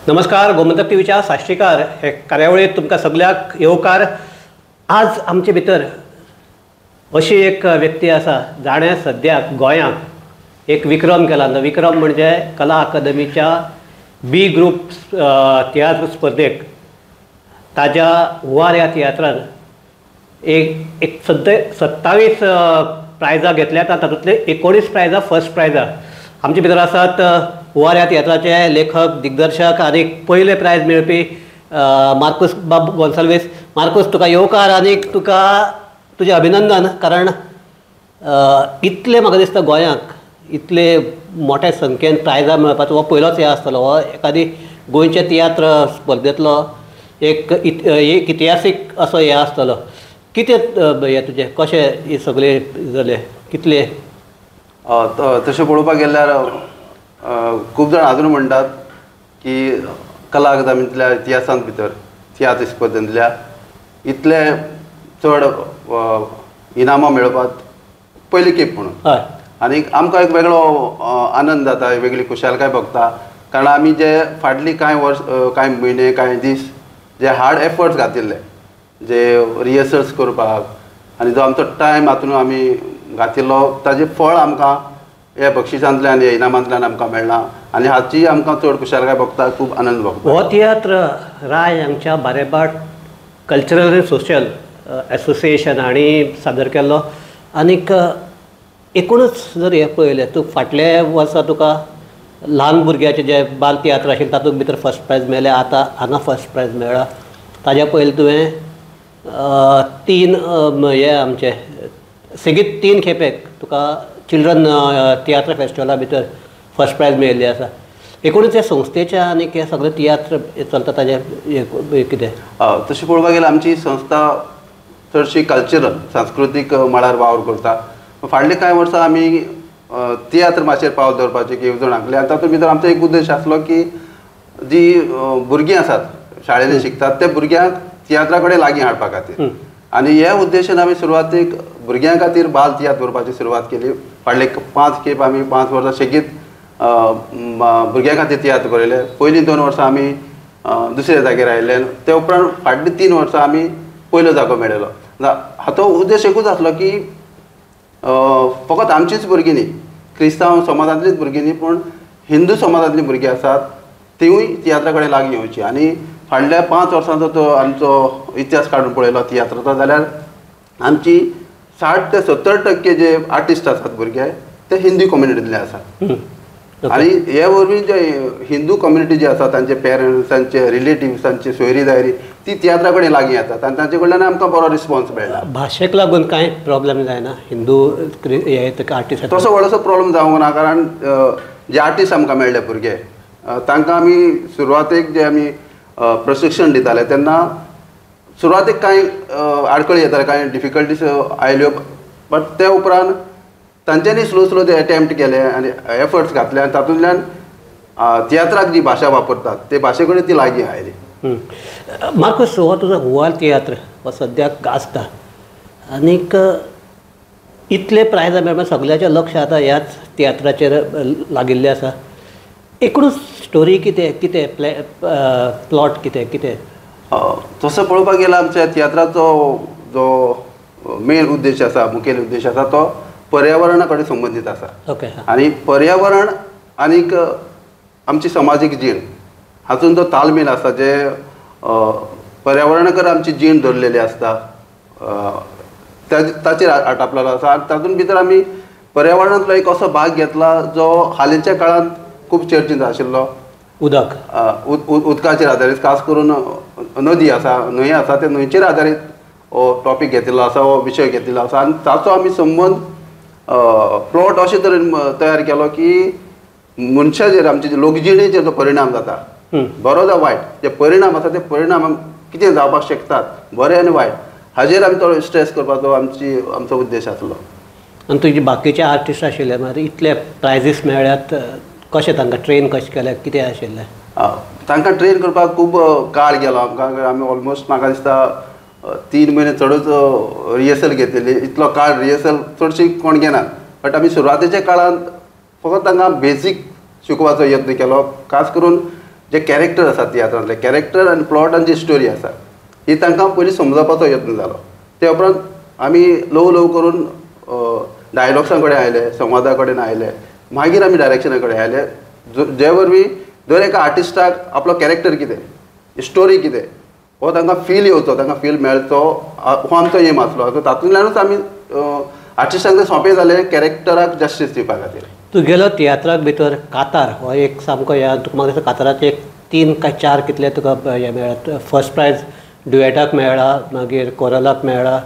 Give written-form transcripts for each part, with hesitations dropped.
नमस्कार, गोमंतक टीव्हीच्या साश्टीकार हे कार्यावळीत तुमकां सगळ्याक येवकार. आज आमचे भितर अशी एक व्यक्ती आसा जाणें सद्याक गोंयांत एक विक्रम केला. विक्रम म्हणजे कला अकादमीच्या बी ग्रुप तियात्र स्पर्धेक ताज्या हुंवार ह्या तियात्रान एक सद्या 27 प्रायजां घेतल्यात. तातूंतले 19 प्रायजां फर्स्ट प्रायजां. आमचे भितर आसात हुंवार ह्या तियात्राचे लेखक, दिग्दर्शक आनी पयले प्रायज मेळपी मार्कुस बाब गोन्साल्वीस. मार्कुस, तुका येवकार आनी तुका तुजें अभिनंदन, कारण इतले म्हाका दिसता गोंयांक इतले मोठ्या संख्येन प्रायजां मेळपाचो हो पयलोच हे आसतलो. हो एखादी गोंयचे तियात्र स्पर्धेंतलो एक एक इतिहासीक असो हे आसतलो. कितें हें तुजें कशें हे सगळें जालें कितले? तशें पळोवपाक गेल्यार खूब जाण आजून म्हणटात की कला अकादमींतल्या इतिहासांत भितर तियात्र स्पर्धेंतल्या इतले चड इनामां मेळपाक पयली खेप म्हणून. आनी आमकां एक वेगळो आनंद जाता, वेगळी खुशालकाय भोगता, कारण आमी जे फाटली कांय वर्स, कांय म्हयने, कांय दीस जे हार्ड एफर्ट्स घातिल्ले, जे रिहर्सल्स करपाक आनी जो आमचो टायम हातून आमी घातिल्लो ताजें फळ आमकां ह्या बक्षिसांतल्यान, ह्या इनामांतल्यान आमकां मेळ्ळां आनी हाची आमकां चड खुशालकाय भोगता, खूब आनंद भोगता. हो तियात्र राय हांगच्या बारेभाट कल्चरल आनी सोशल एसोसिएशन हांणी सादर केल्लो. आनीक एकूणच जर हें पळयलें तूं फाटल्या वर्सा तुका ल्हान भुरग्याचे जे बाल तियात्र आशिल्ले तातूंत भितर फर्स्ट प्रायज मेळ्ळें, आतां हांगा फर्स्ट प्रायज मेळ्ळा. ताज्या पयलीं तुवें तीन हे आमचे सेगीत 3 खेपेक तुका चिल्ड्रन तियात्र फेस्टिवला भितर फर्स्ट प्रायज मेळिल्ली आसा. एकूणच हे संस्थेच्या आनी हे सगळे तियात्र चलता ताजें कितें? तशें पळोवपाक गेल्यार आमची संस्था चडशी कल्चरल, सांस्कृतीक मळार वावर करता. फाटलीं कांय वर्सां आमी तियात्र माचयेर पावल दवरपाची येवजण आंखली आनी तातूंत भितर आमचो एक उद्देश आसलो की जी भुरगीं आसात शाळेंनी शिकतात त्या भुरग्यांक तियात्रा कडेन लागीं हाडपा खातीर. आनी ह्या उद्देशान आमी सुरवातीक भुरग्यां खातीर बाल तियात्र बरोवपाची सुरवात केली. फाटले 5 खेप आमी 5 वर्सां सेगीत भुरग्यां खातीर तियात्र बरयले. पयलीं 2 वर्सां आमी दुसऱ्या जाग्यार आयिल्ले, ते उपरांत फाटलीं 3 वर्सां आमी पयलो जागो मेळयलो. हाचो उद्देश एकूच आसलो की फकत आमचीच भुरगीं न्ही, क्रिस्तांव समाजांतलीच भुरगीं न्ही, पूण हिंदू समाजांतलीं भुरगीं आसात तिवूय तियात्रा कडेन लागीं येवची. आनी फाटल्या 5 वर्सांचो तो आमचो इतिहास काडून पळयलो तियात्राचो जाल्यार आमची 60 ते 70% जे आर्टिस्ट आसात भुरगे ते हिंदू कम्युनिटींतले आसात. आनी हे वरवीं जे हिंदू कम्युनिटी जी आसा तांचे पेरंट्स, तांचे रिलेटिव्स, तांची सोयरी दायरी ती तियात्रा कडेन लागीं येतात आनी तांचे कडल्यान आमकां बरो रिस्पॉन्स मेळटा. भाशेक लागून कांय प्रॉब्लेम जायना हिंदू आर्टिस्ट? तसो व्हडलोसो प्रॉब्लेम जावंक ना, कारण जे आर्टिस्ट आमकां मेळ्ळे भुरगे तांकां आमी सुरवातेक जे आमी प्रशिक्षण दिताले तेन्ना सुरवातेक कांय आडखळी येताले, कांय डिफिकल्टीज आयल्यो, बट ते उपरांत तांच्यांनी स्लो स्लो ते एटेम्प्ट केले आनी एफर्ट्स घातले आनी तातूंतल्यान तियात्राक जी भाशा वापरतात ते भाशे कडेन ती लागीं आयली. मार्कुस, हो तुजो हुंवार तियात्र हो सद्याक गाजता आनीक इतले प्रायजां मेळपा सगळ्याचें लक्ष आतां ह्याच तियात्राचेर लागिल्लें आसा. एकूणच स्टोरी कितें, कितें प्लॉट कितें कितें? तसो पळोवपाक गेल्यार आमच्या तियात्राचो जो मेन उद्देश आसा, मुखेल उद्देश आसा तो पर्यावरणा कडेन संबंदीत आसा. ओके. आनी पर्यावरण आनीक आमची समाजीक जीण हातून जो तालमेल आसा, जे पर्यावरणा कडेन आमची जीण दवरलेली आसता ताचेर आटापलेलो आसा. आनी तातूंत भितर आमी पर्यावरणांतलो एक असो भाग घेतला जो हालींच्या काळांत खूब चर्चेंत आशिल्लो, उदक, उदकाचेर आदारीत, खास करून नदी आसा, न्हंय आसा, त्या न्हंयचेर आदारीत हो टॉपीक घेतिल्लो आसा, हो विशय घेतिल्लो आसा. आनी ताचो आमी संबंद प्लॉट अशे तरेन तयार केलो की मनशाचेर, आमचे लोकजिणेचेर जो परिणाम जाता, बरो जावं वायट, जे परिणाम आसा ते परिणाम कितें जावपाक शकतात, बरे आनी वायट, हाजेर आमी थोडो स्ट्रेस करपाचो आमचो उद्देश आसलो. आनी तुजे बाकीचे आर्टिस्ट आशिल्ले मागीर इतले प्रायजीस मेळ्ळ्यात, कशें तांकां ट्रेन कशें केलें, कितें आशिल्लें? तांकां ट्रेन करपाक खूब काळ गेलो आमकां. आमी ऑलमोस्ट म्हाका दिसता 3 म्हयने चडूच रिहर्सल घेतिल्ली. इतलो काळ रिहर्सल चडशी कोण घेनात, बट आमी सुरवातेच्या काळांत फकत तांकां बेजीक शिकोवपाचो यत्न केलो, खास करून जे कॅरेक्टर आसा तियात्रांतले कॅरेक्टर आनी प्लॉट आनी जी स्टोरी आसा ही तांकां पयलीं समजावपाचो यत्न जालो. ते उपरांत आमी ल्हवू ल्हवू करून डायलॉग्सां कडेन आयले, संवादा कडेन आयले, मागीर आमी डायरेक्शना कडेन आयले, जे वरवीं दर एका आर्टिस्टाक आपलो कॅरेक्टर कितें, स्टोरी कितें हो तांकां फील येवचो, तांकां फील मेळचो हो आमचो एम आसलो. सो तातूंतल्यानूच आमी आर्टिस्टांक तें सोंपें जालें कॅरेक्टराक जस्टीस दिवपा खातीर. तुगेलो तियात्राक भितर कातार हो एक सामको ह्या तुका म्हाका दिसता काताराचे एक 3 काय 4 कितले तुका हें मेळ्ळा, फर्स्ट प्रायज डुएटाक मेळ्ळा, मागीर कोरलाक मेळ्ळा,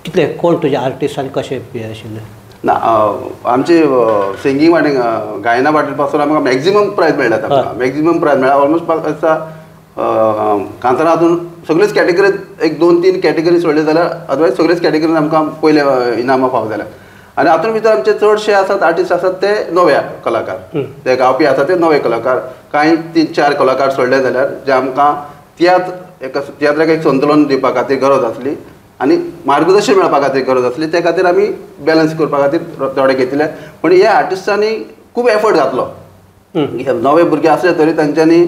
कितले कोण तुजे आर्टिस्ट आनी कशें हें आशिल्लें? ना, आमचे सिंगींग वाटेन गायना वाटेन पासून आमकां मॅक्झिमम प्रायज मेळ्ळा, आमकां मॅक्झिमम प्रायज मेळ्ळा ऑलमोस्ट म्हाका दिसता कांतारा हातून सगळ्योच कॅटेगरीत 1 2 3 कॅटेगरी सोडले जाल्यार अदरवायज सगळ्योच कॅटेगरीन आमकां पयले इनामां फावो जाल्या. आनी हातूंत भितर आमचे चडशे आसात आर्टिस्ट आसात ते नवे कलाकार, ते गावपी आसात ते नवे कलाकार, कांय 3 4 कलाकार सोडले जाल्यार जे आमकां तियात्र एका तियात्राक एक संतुलन दिवपा खातीर गरज आसली आनी मार्गदर्शन मेळपा खातीर गरज आसली, ते खातीर आमी बॅलन्स करपा खातीर थोडे घेतिल्ले. पूण ह्या आर्टिस्टांनी खूब एफर्ट घातलो, नवे भुरगे आसले तरी तांच्यांनी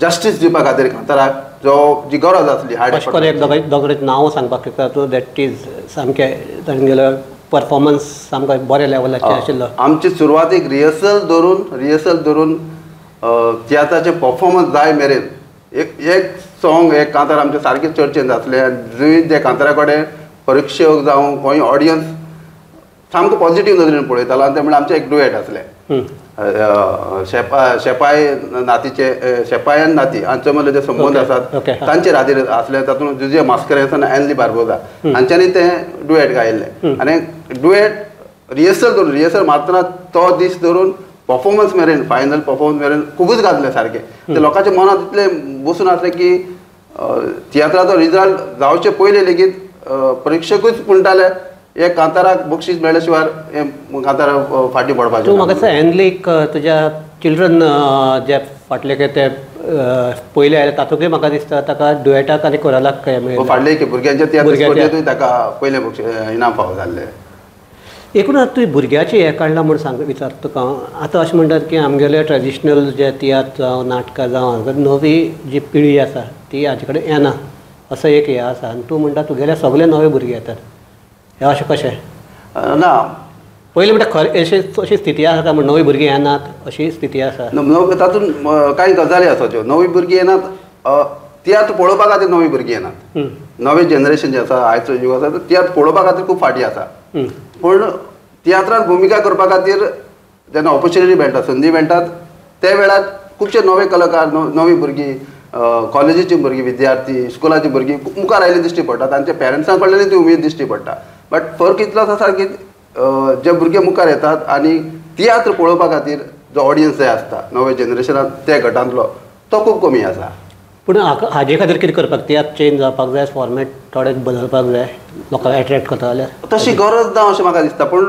जस्टीस दिवपा खातीर कांताराक जो जी गरज आसली हार्ड अशें करून एक दोगरे नांव सांगपाक शकता तूं that is सामकें तांगेलो परफॉर्मन्स सामको बऱ्या लेवलाचेर आशिल्लो? आमची सुरवातीक रिहर्सल धरून तियात्राचें परफॉर्मन्स जाय मेरेन एक एक सॉंग एक कांतार आमचें सारकें चर्चेन जातलें आनी जंय त्या कांतारा कडेन परिक्षक जावं खंय ऑडियन्स सामको पॉझिटीव नदरेन पळयतालो. आनी तें म्हणल्यार आमचें एक डुएट आसलें, शेपाय नातीचे, शेपाय आनी नाती हांचे मदले जे संबंद आसात तांचेर आदारीत आसले. तातूंत जुजे मास्करेन्स आनी एनली बार्बोजा हांच्यांनी तें डुएट गायिल्लें आनी डुएट रिहर्सल धरून रिहर्सल मारतना तो दीस धरून परफॉर्मन्स मेरेन फायनल परफॉर्मन्स मेरेन खुबूच गाजलें सारकें. ते लोकांच्या मनांत इतलें बसून आसलें की तियात्राचो रिजल्ट जावचे पयलीं लेगीत परिक्षकूच म्हणटाले हे कांताराक बक्षीस मेळ्ळे शिवाय हे कांतार फाटीं पडपाचें. तूं म्हाका दिसता एनलीक तुज्या चिल्ड्रन जे फाटले ते पयले आयले तातूंतय म्हाका दिसता ताका डुएटाक आनी कोरलाक मेळ्ळें. फाटले की भुरग्यांच्या तियात्र स्पर्धेंतूय ताका पयलें बक्षीस इनाम फावो जाल्लें. एकूण आतां तुवें भुरग्याचें हें काडलां म्हूण सांग विचारता तुका हांव. आतां अशें म्हणटात की आमगेले ट्रेडिशनल जे तियात्र जावं नाटकां जावं नवी जी पिळी आसा ती हाजे कडेन येना असो एक हें आसा आनी तूं म्हणटा तुगेले सगळे नवे भुरगे येतात, हें अशें कशें? ना, पयलीं म्हणटा खरें अशी अशी स्थिती आसा काय म्हण नवी भुरगीं येनात अशी स्थिती आसा? तातूंत कांय गजाली आसा ज्यो नवी भुरगीं येनात, तियात्र पळोवपा खातीर नवी भुरगीं येनात. नवें जनरेशन जें आसा आयचो युग आसा तियात्र पळोवपा खातीर खूब फाटीं आसा, पूण तियात्रांत भुमिका करपा खातीर जेन्ना ऑपॉर्च्युनिटी मेळटा, संदी मेळटात त्या वेळार खुबशे नवे कलाकार, नवी भुरगीं, कॉलेजीची भुरगीं, विद्यार्थी, स्कुलाची भुरगीं मुखार आयिल्ली दिश्टी पडटा, तांच्या पेरंट्सां कडल्यानूय ती उमेद दिश्टी पडटा. बट फरक इतलोच आसा की जे भुरगे मुखार येतात आनी तियात्र पळोवपा खातीर जो ऑडियन्स जाय आसता नवे जनरेशनांत त्या गटांतलो तो खूब कमी आसा. पूण हाजे खातीर कितें करपाक, तियात्र चेंज जावपाक जाय, फॉर्मेट थोडें बदलपाक जाय लोकांक एट्रेक्ट करता जाल्यार? तशी गरज ना अशें म्हाका दिसता, पूण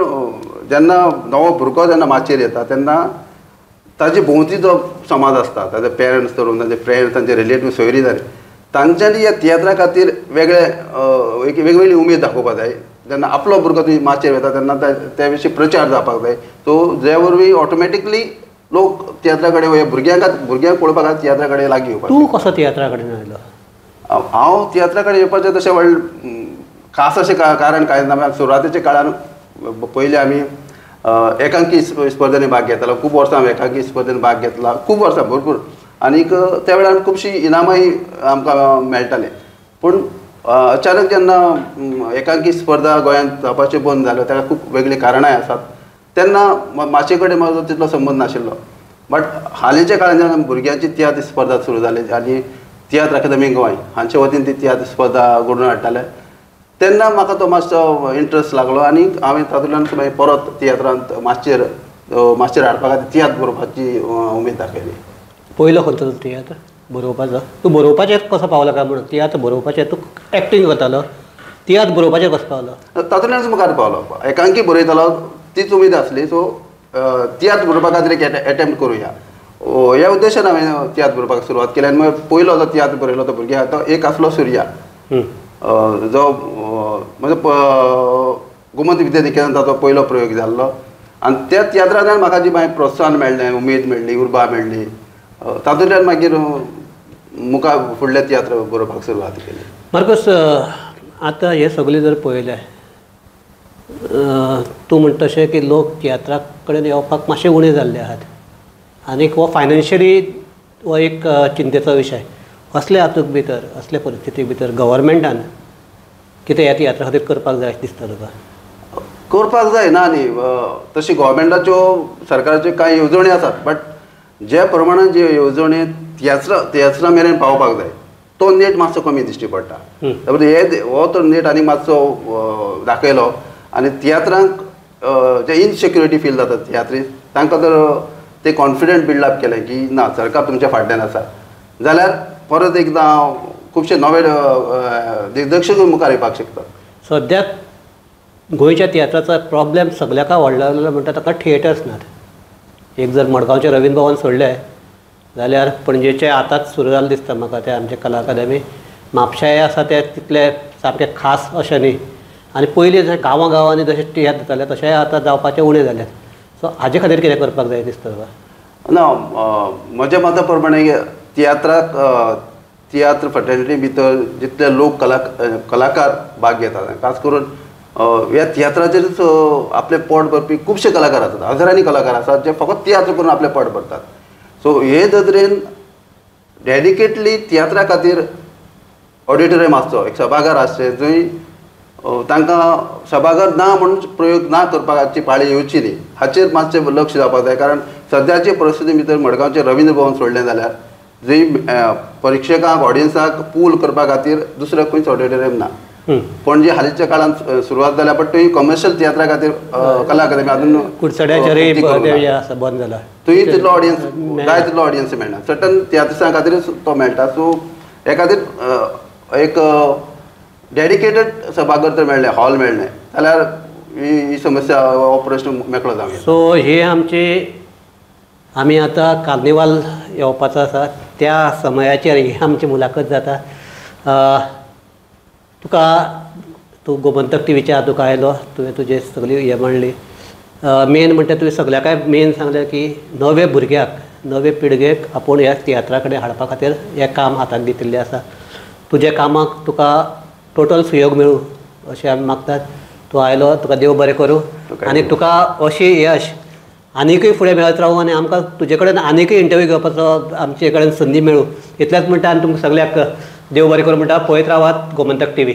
जेन्ना नवो भुरगो जेन्ना माचयेर येता तेन्ना ताजे भोंवती जो समाज आसता, ताजे पेरंट्स धरून ताजे फ्रेंड्स, तांचे रिलेटीव, सोयरी जाले, तांच्यांनी ह्या तियात्रा खातीर वेगळे एक वेगवेगळी उमेद दाखोवपाक जाय. जेन्ना आपलो भुरगो तुमी माचयेर वता तेन्ना त्या विशीं प्रचार जावपाक जाय, सो जे वरवीं ऑटोमॅटिकली लोक तियात्रा कडेन, भुरग्यांक पळोवपा खातीर तियात्रा कडेन लागीं येवपाक. तूं कसो तियात्रा कडेन आयलो? हांव तियात्रा कडेन येवपाचें तशें व्हड खास अशें कारण कांय ना. सुरवातेच्या काळान पयलीं आमी एकांकी स्पर्धेंनी भाग घेतालो, खूब वर्सां हांवें एकांकी स्पर्धेन भाग घेतला, खूब वर्सां भरपूर, आनीक त्या वेळार खुबशीं इनामांय आमकां मेळटालीं. पूण अचानक जेन्ना एकांकी स्पर्धा गोंयांत जावपाच्यो बंद जाल्यो, ताका खूब वेगळीं कारणांय आसात, तेन्ना माचये कडेन म्हजो तितलो संबंद नाशिल्लो. बट हालींच्या काळान जेन्ना भुरग्यांची तियात्र स्पर्धा सुरू जाली आनी तियात्र अकादमी गोंय हांचे वतीन ती तियात्र स्पर्धा घडोवन हाडटाले, तेन्ना म्हाका तो मातसो इंट्रस्ट लागलो आनी हांवें तातूंतल्यान मागीर परत तियात्रांत माचयेर हाडपा खातीर तियात्र बरोवपाची उमेद दाखयली. पयलो खंयचो तियात्र बरोवपाचो? तूं बरोवपाचेर कसो पावलो काय म्हणून? तियात्र बरोवपाचेर तूं एक्टींग करतालो, तियात्र बरोवपाचेर कसो पावलो? तातूंतल्यानच मुखार पावलो. एकांकी बरयतालो तीच उमेद आसली, सो तियात्र बरोवपा खातीर एक एटेम्प्ट करुया ह्या उद्देशान हांवें तियात्र बरोवपाक सुरवात केली. आनी मागीर पयलो जो तियात्र बरयलो तो भुरग्यां तो एक आसलो सुर्या, जो म्हणजे गोमंत विद्यानिकेतन ताचो पयलो प्रयोग जाल्लो. आनी त्या तियात्रांतल्यान म्हाका जी मागीर प्रोत्साहन मेळ्ळें, उमेद मेळ्ळी, उर्बा मेळ्ळी तातूंतल्यान मागीर मुखार फुडले तियात्र बरोवपाक सुरवात केली. मार्कस, आतां हें सगळें जर पळयलें तूं म्हणटा तशें की लोक तियात्रा कडेन येवपाक मातशे उणें जाल्ले आहात आनीक हो फायनान्शियली हो एक चिंतेचो विशय. असले हातूंत भितर, असले परिस्थिती भितर गव्हर्मेंटान कितें ह्या तियात्रा खातीर करपाक जाय अशें दिसता तुका? करपाक जाय ना न्ही, तशी गव्हर्मेंटाच्यो सरकाराच्यो कांय येवजण्यो आसात, बट जे प्रमाणे जे येवजणे तियात्रा मेरेन पावपाक जाय तो नेट मातसो कमी दिश्टी पडटा. हे हो तर नेट आनी मातसो दाखयलो आनी तियात्रांक जे इनसेक्युरिटी फील जाता तियात्रीस्त तांकां जर ते कॉन्फिडंट बिल्डअप केलें की ना सरकार तुमच्या फाटल्यान आसा जाल्यार परत एकदां खुबशे नवे दिग्दर्शकूय मुखार येवपाक शकतात. सद्याक गोंयच्या तियात्राचो प्रॉब्लेम सगल्याक व्हडलो जालो म्हणटा ताका थिएटर्स नात. एक जर मडगांवचें रवींद्र भवन सोडलें जाल्यार पणजेचें आतांच सुरू जालें दिसता म्हाका, तें आमचें कला अकादमी. म्हापशाय आसा ते तितले सामकें खास अशें न्ही, आनी पयलीं जशें गांवां गांवांनी जशें तियात्र जाताले तशें आतां जावपाचें उणें जाल्यात. सो हाजे खातीर कितें करपाक जाय दिसता तुका? ना, म्हज्या मता प्रमाणे तियात्राक तियात्र फ्रेटर्निटी भितर जितले लोक कलाकार भाग घेतात, खास करून ह्या तियात्राचेरूच आपलें पोट भरपी खुबशे कलाकार आसात, हजारांनी कलाकार आसात जे फकत तियात्र करून आपलें पोट भरतात. सो हे नदरेन डेडिकेटली तियात्रा खातीर ऑडिटोरियम आसचो, एक सभाघर आसचें जंय तांकां सभाघर ना म्हणून प्रयोग ना करपाची पाळी येवची न्ही हाचेर मातशें लक्ष जावपाक जाय. कारण सद्याचे परिस्थिती भितर मडगांवचें रवींद्र भवन सोडलें जाल्यार जंय परिक्षकांक ऑडियन्साक पूल करपा खातीर दुसरें खंयच ऑडिटोरियम ना. पणजे हालींच्या काळांत सुरवात जाल्या, बट थंय कमर्शियल तियात्रा खातीर कला अकादमी अजून कुडचड्याचेरूय बंद जाला, थंय तितलो ऑडियन्स जाय तितलो ऑडियन्स मेळना, सर्टन तियात्रिस्तां खातीरच तो मेळटा. सो हे खातीर एक डेडिकेटेड सभाघर जर मेळ्ळें, हॉल मेळ्ळें जाल्यार ही समस्या हो प्रश्न मेकळो जावं येता. सो हे आमचे आमी आतां कार्निवाल येवपाचो आसा त्या समयाचेर ही आमची मुलाखत जाता. तुका तूं गोमंतक टिवीच्या तुका आयलो, तुवें तुजे सगळी हें मांडली. मेन म्हणटा तुवें सगळ्या मेन सांगलें की नवे भुरग्याक, नवे पिळगेक आपूण ह्या तियात्रा कडेन हाडपा खातीर हें काम हाताक घेतिल्लें आसा. तुज्या कामाक तुका टोटल सहयोग मेळूं अशें आमी मागतात. तूं आयलो, तुका देव बरें करूं आनी तुका अशी यश आनीकय फुडें मेळत रावूं आनी आमकां तुजे कडेन आनीकय इंटरव्यू घेवपाचो आमचे कडेन संदी मेळूं इतलेंच म्हणटा आनी तुमकां सगळ्याक देव बरें करूं म्हणटा. पळयत रावात गोमंतक टिवी.